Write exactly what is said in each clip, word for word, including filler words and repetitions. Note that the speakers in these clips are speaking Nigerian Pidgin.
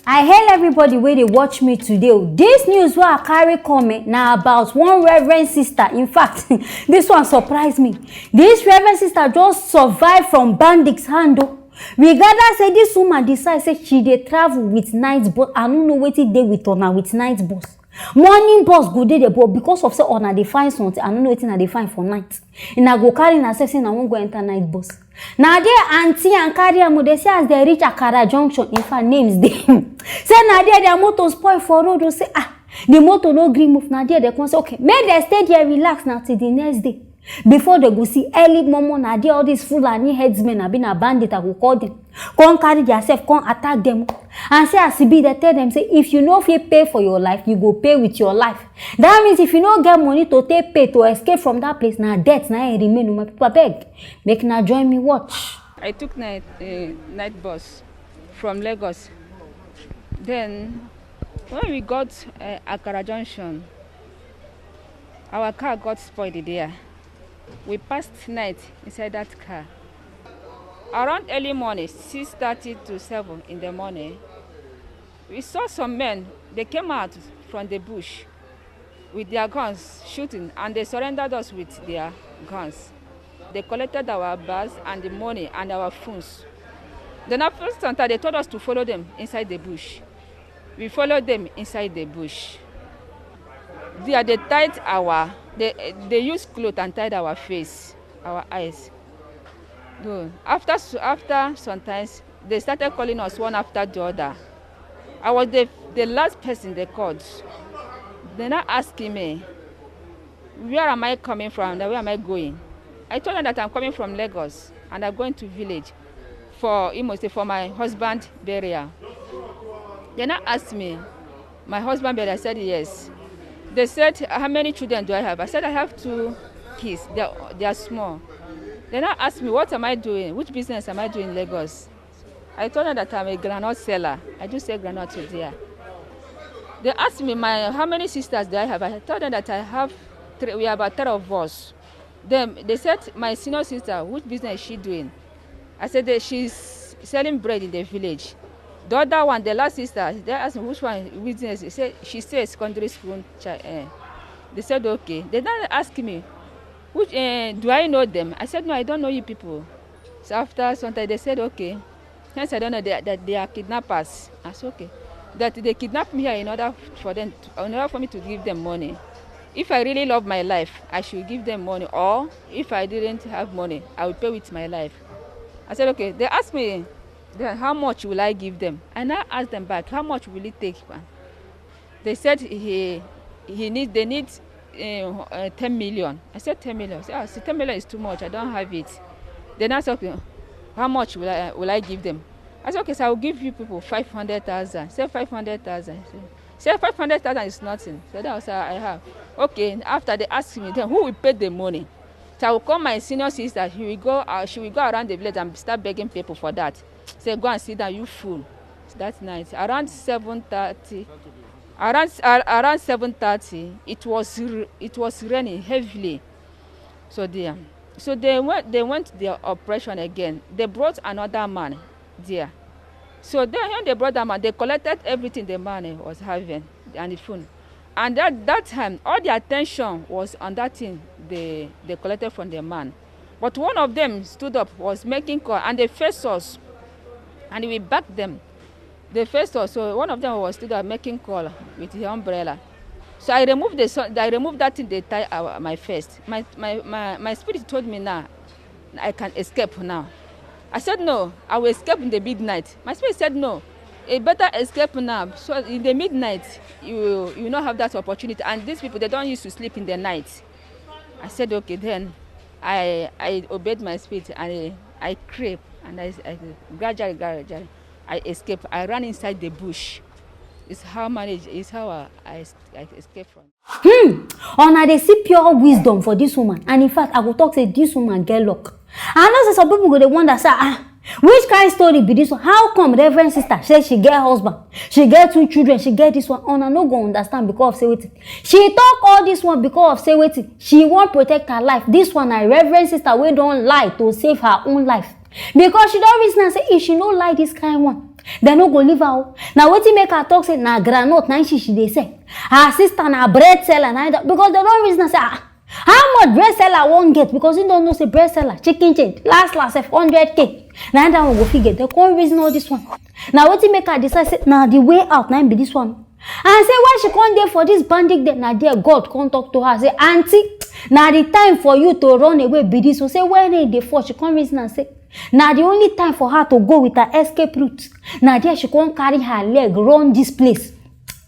I hail everybody wey dey watch me today o. This news wey I carry come, eh, na about one reverend sister. In fact, this one surprise me. This reverend sister just survive from bandits hand o. We gather say this woman decide say she dey travel with night bus. I no know wetin dey with una with night bus. Morning bus go dey there, but because of say una dey find something, I no know wetin I dey find for night. Una go carry una sef say una wan go enter night bus. Na there aunty and carry am o. Dey say as dem reach Akara junction, in fact, names dey. Say na there their motor spoil for road o. Say ah, the motor no gree move. Na there dem come say okay, make dem stay there, relax na till the next day. Before dem go see early momo, na there all these Fulani headsmen, abi na bandit I go call them, come carry their self come attack them. And say as e be, dem tell them say if you no fit pay for your life, you go pay with your life. That means if you no get money to take pay to escape from that place, na death na e remain o. My people, abeg, make una join me watch. I took night uh, night bus from Lagos. Then when we got uh, Akara Junction, our car got spoiled there. We passed night inside that car. Around early morning, six thirty to seven in the morning, we saw some men. They came out from the bush with their guns, shooting, and they surrendered us with their guns. They collected our bags and the money and our phones. Then after some time, they told us to follow them inside the bush. We followed them inside the bush. There they tied our, they, they used cloth and tied our face, our eyes. Though after s- after sometimes they started calling us one after the other. I was the the last person they called. They now asking me, where am I coming from? That where am I going? I told them that I'm coming from Lagos and I'm going to village for Imo State for my husband burial. They now asked me, my husband burial? I said yes. They said, how many children do I have? I said I have two kids. They are, they are small. They now asked me, what am I doing? Which business am I doing in Lagos? I told them that I'm a groundnut seller. I do sell groundnut to there. They asked me, my how many sisters do I have? I told them that I have three. We are about three of us. Then they said, my senior sister, which business is she doing? I said that she's selling bread in the village. The other one, the last sister, they asked me which one business. They said she still a secondary school child. Eh. They said okay. They then asked me, which uh, do I know them? I said no, I don't know you people. So after some time, they said okay. Hence, I don't know that they, they are kidnappers. I said okay. That they kidnap me here in order for them, to, in order for me to give them money. If I really love my life, I should give them money. Or if I didn't have money, I would pay with my life. I said okay. They asked me, then how much will I give them? And I asked them back, how much will it take? They said he he need they need uh, uh, ten million. I said ten million. I said, ah, see, ten million is too much. I don't have it. Then I said, okay, how much will I will I give them? I said, okay, so I will give you people five hundred thousand. Say five hundred thousand. Say five hundred thousand is nothing. So that was how I have. Okay, after they asked me, then who will pay the money? So I will call my senior sister. She will go. Uh, she will go around the village and start begging people for that. Say go and sit down, you fool. That night around seven thirty, around ar- around seven thirty, it was r- it was raining heavily. So they so they went they went their operation again. They brought another man there. So then when they brought that man, they collected everything the man eh, was having and the phone. And that that time, all the attention was on that thing they they collected from the man. But one of them stood up, was making call, and they faced us, and we backed them. They faced us. So one of them was stood up making call with his umbrella. So I removed the so- I removed that thing they tie our, my first. My my my my spirit told me now, I can escape now. I said no, I will escape in the midnight. My spirit said no, a better escape now. So in the midnight, you you not have that opportunity. And these people, they don't used to sleep in the night. I said okay. Then I I obeyed my spirit and I, I crept and I, I gradually gradually I escaped. I ran inside the bush. It's how manage. It's how I, I, I escaped from. Hmm. Una dey see pure wisdom for this woman, and in fact I go talk say this woman get luck. I know say some people go dey wonder say ah, which kind story be this one? How come Reverend sister say she get husband, she get two children, she get this one? Una no go understand because of say wetin she talk all this one because of say wetin she wan protect her life. This one na Reverend sister wey don lie to save her own life, because she don reason am say if she no lie this kind one, Dem no go leave her o. Na wetin make her talk say na groundnut na she she dey sell. Her sister na bread seller na that, because dem don reason am say, ah, how much bread seller wan get, because he don know say bread seller, chicken change, last last sef hundred k na that one go fit get. Dem come reason all this one. Na wetin make her decide say na the way out na im be this one. And say why she come dey for this bandit dem, na there God come talk to her say, aunty, na the time for you to run away be this. So say when rain dey fall, she come reason am say na the only time for her to go with her escape route. Na there she come carry her leg run this place.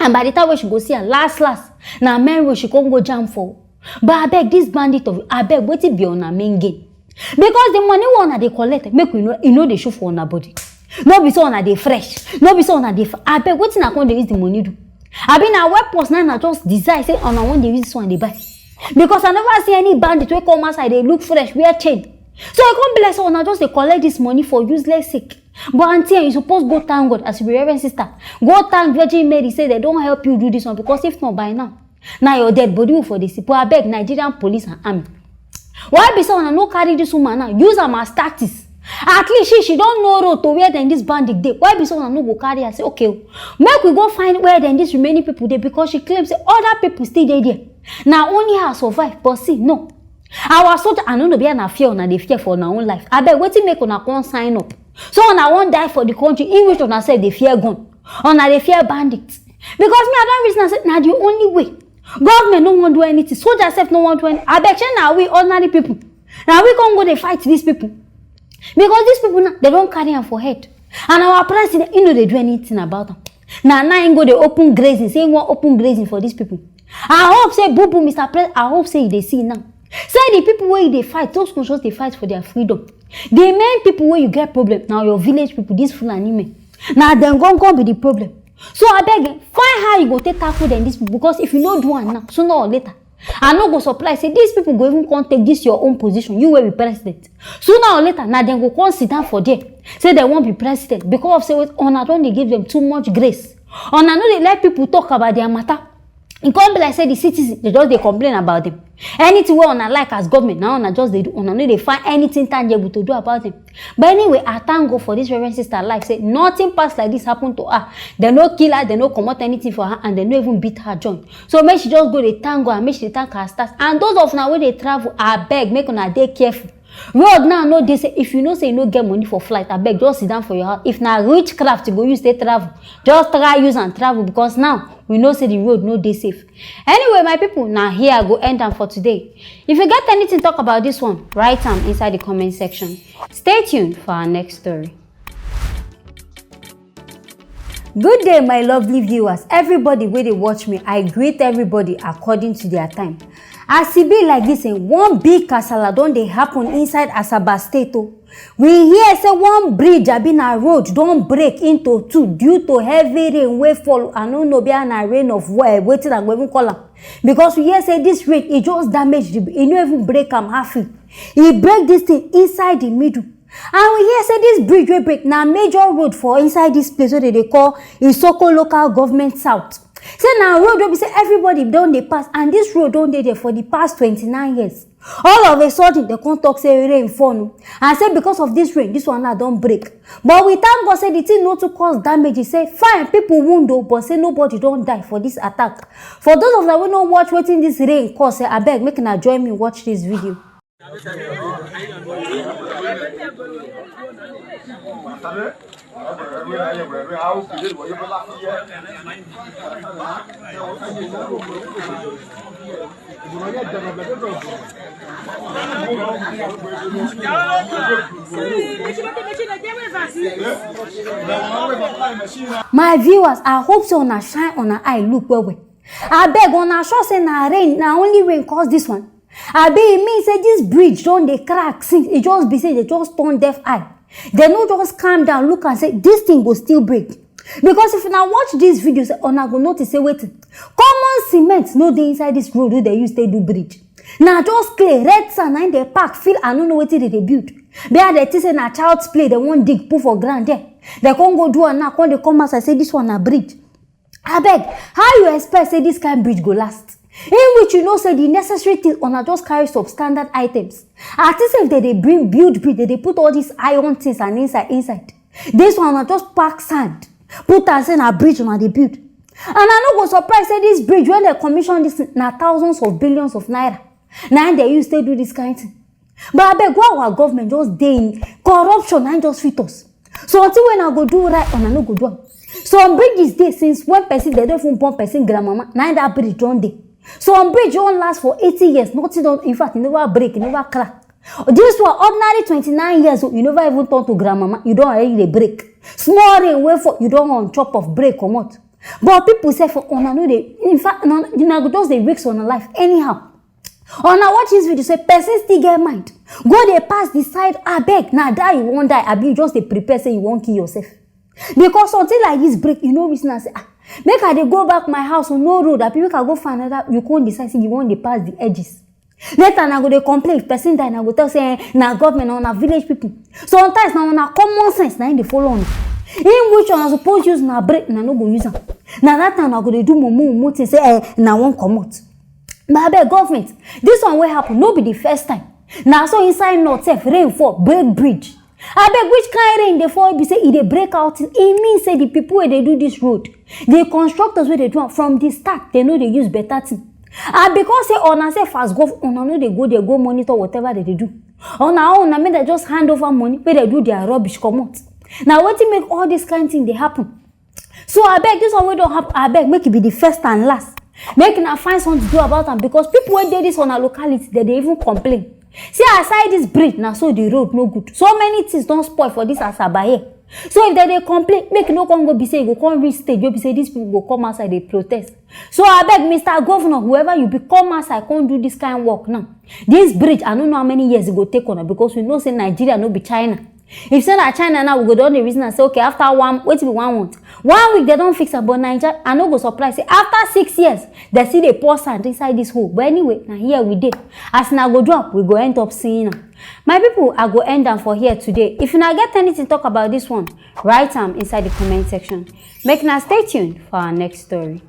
And by the time wey she go see am last last, na main road she come go jam for. But abeg, this bandit of, abeg, wetin be una main game? Because the money wey una dey collect, make we know, e no dey show for una body. No be so una dey fresh. No be so una dey f-, abeg, wetin una come dey use the money do? Abi na weapons na una just decide say una wan dey use this one dey buy? Because I never see any bandit wey come outside dey look fresh, wear chain. So e come be like say una just dey collect this money for useless sake. But aunty, eh, you suppose go thank God as you be Reverend sister. Go thank Virgin Mary say dem don help you do this one, because if not by now, na your dead body we for dey see. But abeg, Nigerian police and army, why be say una no carry this woman now, use am as tactics? At least she, she don know road to where dem this bandit dey. Why be say una no go carry her say, okay o, make we go find where dem this remaining people dey, because she claim say other people still dey there. Na only her survive, but see, no. Our soldier, I no know, be na fear una dey fear for una own life. Abeg, wetin make una come sign up? So una wan die for the country, in which una sef dey fear gun, una dey fear bandits? Because me, I don reason am say na the only way. Government no wan do anything, soldiers sef no wan do anything. Abeg, shey na we ordinary people, na we come go dey fight these people? Because these people now, dem don carry am for head. And our president, he no dey do anything about am. Na now he go dey open grazing, say he wan open grazing for these people. I hope say, boo boo, Mister President, I hope say you dey see now. Say the people wey you dey fight, those ones just dey fight for their freedom. The main people wey you get problem na your village people, these Fulani men. Na dem gangan be the problem. So abeg, eh, find how you go take tackle dem, these people, because if you no do am now, sooner or later, I no go surprise say these people go even come take this your own position, you wey be president. Sooner or later, na dem go come sit down for there, say dem wan be president, because of say, wait, una don dey give dem too much grace. Una no dey let people talk about their matter. E come be like say the citizens, dem just dey complain about dem. Anything wey una like as government, na una just dey do. Una no dey find anything tangible to do about dem. But anyway, I thank God for this Reverend sister life, say nothing pass like this happen to her. Dem no kill her, dem no comot anything for her, and dem no even beat her join. So make she just go dey thank God, and make she dey thank her stars. And those of una wey dey travel, abeg, make una dey careful. Road now no dey safe. If you know say you no get money for flight, abeg, just sit down for your house. If na witchcraft you go use take travel, just try use and travel, because now we know say the road no dey safe. Anyway, my people, na here I go end am for today. If you get anything talk about this one, write am inside the comment section. Stay tuned for our next story. Good day, my lovely viewers. Everybody wey dey watch me, I greet everybody according to their time. As e be like this, eh, one big kasala don dey happen inside Asaba State o. We hear say one bridge, abi na road, don break into two due to heavy rain wey fall. I no know be na rain of where, wetin I go even call am, because we hear say this rain, e just damage the, e no even break am halfway. E break this thing inside the middle. And we hear say this bridge wey break na major road for inside this place wey dem dey call Isoko Local Government South. Say na road wey be say everybody don dey pass, and this road don dey there for the past twenty-nine years. All of a sudden, dem come talk say rain fall o, and say because of this rain, this one now don break. But we thank God say the thing no too cause damage. Say fine, people wound o, but say nobody don die for this attack. For those of una wey no watch wetin this rain cause, eh, abeg, make una join me watch this video. My viewers, I hope say una shine una eye look well well. Abeg, una sure say na rain, na only rain cause this one? Abi e mean say this bridge don dey crack since? E just be say dem just turn deaf eye. Dem no just calm down look am say this thing go still break. Because if una watch this video, say, una go notice say wetin, common cement no dey inside this road wey dem use take do bridge. Na just clay, red sand, na im dem pack fill, I no know wetin dem dey build. Be as dem think say na child's play, dem wan dig put for ground there. Dem come go do am now, come dey come outside say this one na bridge. Abeg, how you expect say this kind bridge go last? In which you know say the necessary things una just carry substandard items. As if dem dey bring build bridge, dem dey put all these iron things and inside, inside. This one na just pack sand, put am say na bridge una dey build. And I no go surprise say this bridge, when dem commission this thing, na thousands of billions of naira na im dem use take do this kind thing. But abeg, why our government just dey in corruption na im just fit us? Something wey una go do right, una no go do am. Some bridges dey since when person, dem don even born person grandmama, na im that bridge don dey. Some bridge don last for eighty years, nothing don, in fact, e never break, e never crack. This one, ordinary twenty-nine years old, you never even turn to grandmama, you don already dey break. Small rain wey fall, you don on top of break comot. But people sef, una no dey, in fact, una, una go just dey risk una life anyhow. Una watch this video say person still get mind go dey pass the side. Abeg, na die you wan die, abi you just dey prepare say you wan kill yourself? Because something like this break, you no reason am say, ah, make I dey go back my house o, no road, abi make I go find another, you come decide say you wan dey pass the edges. Later, una go dey complain, if person die, una go tell say, eh, na government, na una village people. Sometimes na una common sense na im dey follow una. In which una suppose use una brain, una no go use am. Na that time una go dey do mumu mumu thing say, eh, una wan comot. But abeg, government, this one wey happen no be the first time. Na so inside north sef, rain fall, break bridge. Abeg, which kind rain dey fall be say e dey break out? E mean say the people wey dey do this road, the constructors wey dey do am from the start, dem no dey use better thing. And because say una sef as gov, una no dey go there go monitor whatever dem dey do. Una own na make dem just hand over money, make dem do their rubbish comot. Na wetin make all this kind thing dey happen. So abeg, this one wey don happen, abeg, make e be the first and last. Make una find something to do about am, because people wey dey this una locality, dem dey even complain. See, aside this bridge, na so the road no good. So many things don spoil for this Asaba here. So if dem dey complain, make e no come go be say e go come reach stage wey be say these people go come outside dey protest. So abeg, Mister Governor, whoever you be, come outside, come do this kind work now. This bridge, I no know how many years e go take una, because we know say Nigeria no be China. If say na China now, we go don dey reason and say, okay, after one, wetin be one month? One week, dem don fix am, but Naija, I no go surprise say after six years, dem still dey pour sand inside this hole. But anyway, na here we dey. As una go do am, we go end up seeing am. My people, I go end am for here today. If una get anything talk about this one, write am inside the comment section. Make una stay tuned for our next story.